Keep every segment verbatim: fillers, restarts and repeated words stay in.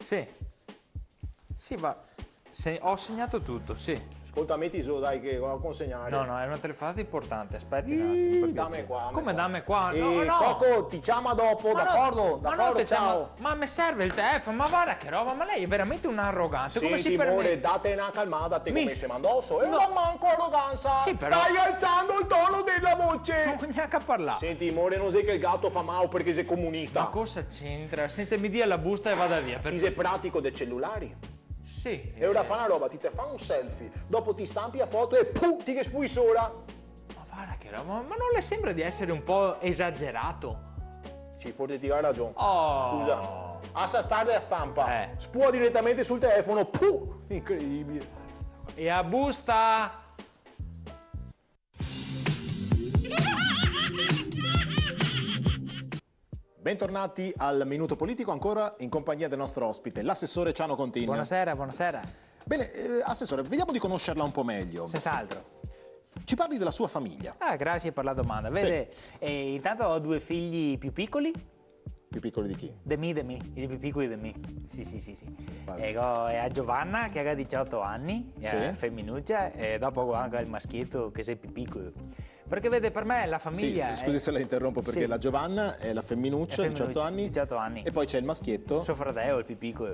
Sì. Sì, va. Se-, ho segnato tutto, sì. Scolta, meti su, dai, che vado a consegnare. No, no, è una telefonata importante, aspetti un attimo. Dame qua, dame qua. Come dame qua? No, no. Coco, ti ciama dopo, d'accordo? D'accordo, ciao. Ma me serve il telefono, ma guarda che roba, ma lei è veramente un arrogante, come si permette? Senti, amore, date una calmata, te come se mandoso, e una manco arroganza. Sì, però. Stai alzando il tono della voce. No, neanche a parlare. Senti, amore, non sei che il gatto fa mao perché sei comunista. Ma cosa c'entra? Senti, mi dia la busta e vada via. Ti sei pratico dei cellulari? Sì. E ora fa una roba, ti te fa un selfie, dopo ti stampi la foto e pum, ti che spui sora. Ma guarda che roba, ma non le sembra di essere un po' esagerato? Sì, forse ti ha ragione. Oh. Scusa. Asa stare a stampa. Eh. Spua direttamente sul telefono. Puh! Incredibile. E a busta! Bentornati al Minuto Politico, ancora in compagnia del nostro ospite, l'assessore Ciano Contini. Buonasera, buonasera. Bene, eh, assessore, vediamo di conoscerla un po' meglio. Senz'altro. Ci parli della sua famiglia? Ah, grazie per la domanda. Vede, eh, intanto ho due figli più piccoli. Più piccoli di chi? De mi, de mi, i più piccoli de mi. Sì, sì, sì, sì. Eco, e a Giovanna che ha diciotto anni, è feminuccia, e dopo ho anche il maschietto che è più piccolo. Perché vede, per me la famiglia... Sì, scusi se la interrompo, perché la Giovanna è la femminuccia, diciotto anni, diciotto anni, e poi c'è il maschietto. Suo fratello, il più piccolo.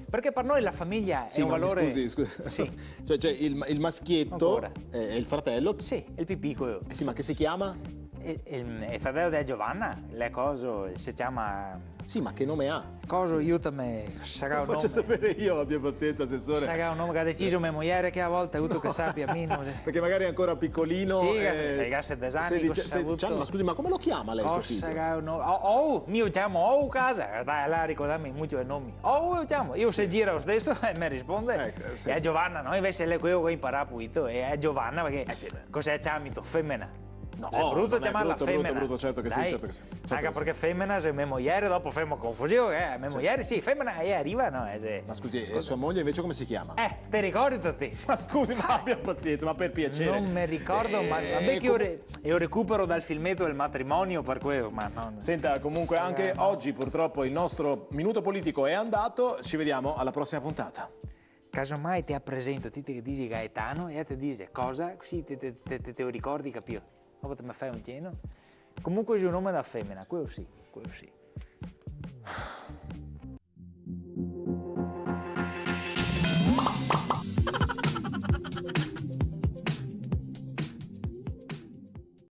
Perché per noi la famiglia è un valore... Scusi, scusi. Cioè, cioè il, il maschietto è, è il fratello. Sì, il più piccolo. Eh sì, ma che si chiama? Il, il, il fratello della Giovanna, le coso, si chiama... Sì, ma che nome ha? Coso, aiutami, sarà un nome. Lo faccio sapere io, abbia pazienza, assessore. Sarà un nome che ha deciso mia moglie, che a volte ha avuto che sappia, mi non... Perché magari è ancora piccolino. Sì, eh, che ha sedici anni, sedici, sedici anni, ma scusi, ma come lo chiama lei suo figlio? Sarà un nome. Oh, oh, mi lo chiamo, oh, casa, dai, là, ricordarmi molto i nomi. Oh, lo chiamo, io se gira lo stesso e mi risponde. Ecco, sì, e a Giovanna, no? Invece lei, quello che impara pulito, è a Giovanna, perché cosa chiami tu, femmena? No, è brutto chiamarla femmena. Brutto, brutto, certo che sì, certo che sì. Anche perché femmena, se mia moglie, dopo femo confusione, eh, mia moglie, sì, femmena, e arriva, no? Eh, sì. Ma scusi, e sua moglie invece come si chiama? Eh, te ricordi te? Ma scusi, ma abbia pazienza, ma per piacere. Non mi ricordo, ma vabbè che io, re- io recupero dal filmetto del matrimonio per quello, ma no. Senta, comunque anche oggi purtroppo il nostro minuto politico è andato, ci vediamo alla prossima puntata. Casomai te presento, ti te dici Gaetano e te dice cosa, così te, te, te, te, te lo ricordi, capito? Dopo te me fai un cenno. Comunque xe un nome da femmena, quello sì, quello sì.